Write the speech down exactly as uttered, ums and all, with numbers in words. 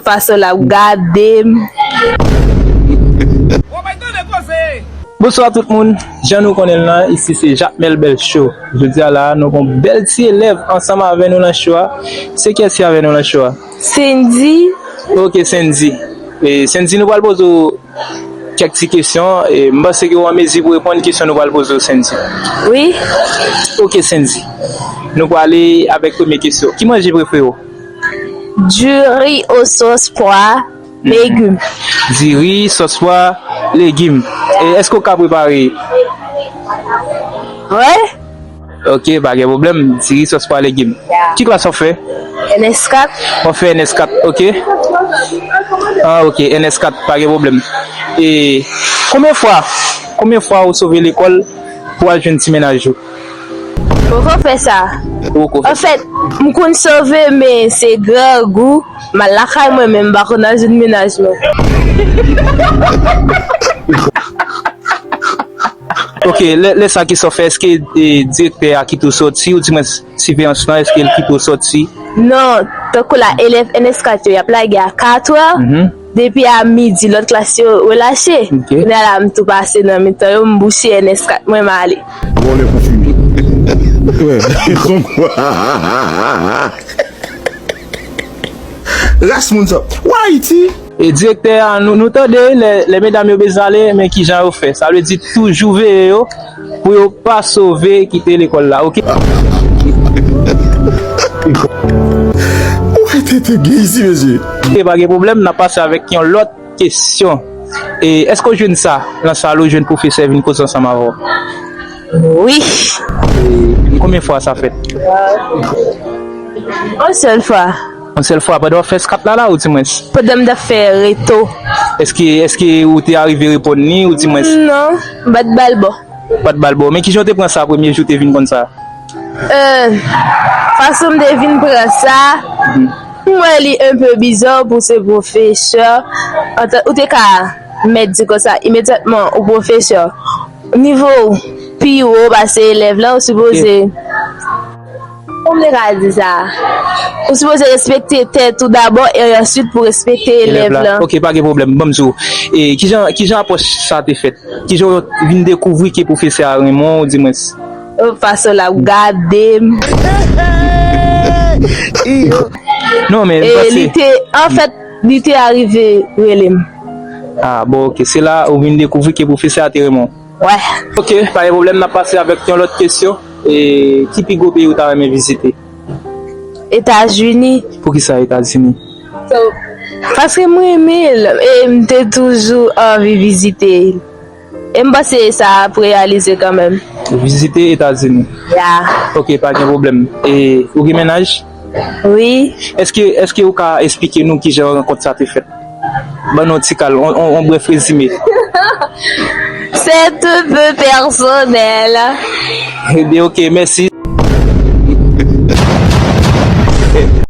Fason l ap gade m. Bonswa tout moun, jan nou konnen l lan, isi se Jakmèl Bèl Show. Jodi a la, nou gon bèl ti elèv ansanm avè nou nan show a. Se kiyès ki avè nou nan show a? Sendy. Ok, Sendy. E, Sendy, nou pral poze w kèk ti kesyon. E, m panse ke w an mezi pou reponn kesyon nou pral poze w, Sendy. Wi. Ok, Sendy. Nou prale avèk premye kesyon. Ki manje prefere w? Diri o sòs pwa, legim. Diri, sòs pwa, legim. E èske w ka prepare? Wi. Ok, pa gen pwoblèm. Diri, sòs pwa, legim. Ki klas w ap fè? N S kat. W ap fè N S kat, ok. Ah, ok, N S kat, pa gen pwoblèm. E konbyen fwa, konbyen fwa ou sove lekòl pou al jwenn ti mennaj ou? Poko fè sa. Poko fè sa. Anfèt, m konn sove, men se grangou, m al lakay mwen, men m pa konn al jwenn mennaj mwen. Ok, lè, lè sa, kisa w fè? Èske, e, direktè a kite w sòti, ou di mwen siveyans lan, èske l kite w sòti? Non, tankou la, elèv N S kat yo, y ap lage a katrè. Mhm. Depi a midi, lòt klas yo relache. Ok. Kounye a la, m tou pase nan mitan yo, m bouche N S kat mwen, m ale. Vòlè konfime. Wè. Ras moun sa. Wè Ayiti. E direktè a, nou, nou tande, lè, lè medam yo bezwen ale, men kijan yo fè. Sa vle di toujou veye yo pou yo pa sove kite lekòl la, ok? Ou mete te gen isi, mesye. E pa gen pwoblèm, n ap pase avèk yon lòt kesyon. E èske w jwenn sa nan sal ou jwenn pwofesè vin koze ansanm avè w? Wi. E konbyen fwa sa fèt? Yon sèl fwa. Yon sèl fwa pandan w ap fè N S kat la la, ou di mwen? Pandan m t ap fè reto. Èske, èske ou te arive reponn li, ou di mwen? Non, m pa t ba l bò. Ou pa t ba l bò. Men kijan w te pran sa premye jou w te vin konn sa? Euh, fason m te vin pran sa, mhm, m wè li enpe biza pou se pwofesè. Antan, ou te ka mèt di konsa, imedyatman ou pwofesè, nivo w pi wo pase elèv la, ou sipoze, ok, kòman m te ka di sa? Ou sipoze respekte tèt ou dabò e answit pou respekte elèv la. Ok, pa gen pwoblèm. Ban m di w. E kijan, kijan apwòch sa te fèt? Kijan w vin dekouvri ke pwofesè a renmen w, di mwen? Oh, fason l ap gade m. Non, men, e, li te, anfèt, li te arive rele m. Ah, bon, ok. Se la ou vin dekouvri ke pwofesè a te renmen w? Wè. Ok, pa gen pwoblèm, n ap pase avèk yon lòt kesyon. E ki pi gwo peyi ou ta renmen vizite? Etazini. Poukisa Etazini? So, paske m renmen l, e m te toujou anvi vizite l. E m panse sa ap reyalize kanmenm. Vizite Etazini. Ya. Ok, pa gen pwoblèm. E ou gen mennaj? Wi. Èske, èske ou ka esplike nou kijan rankont sa te fèt? Ban nou yon ti kal, on, on, on brèf rezime. C'est un peu personnel. Ebyen, ok, mèsi.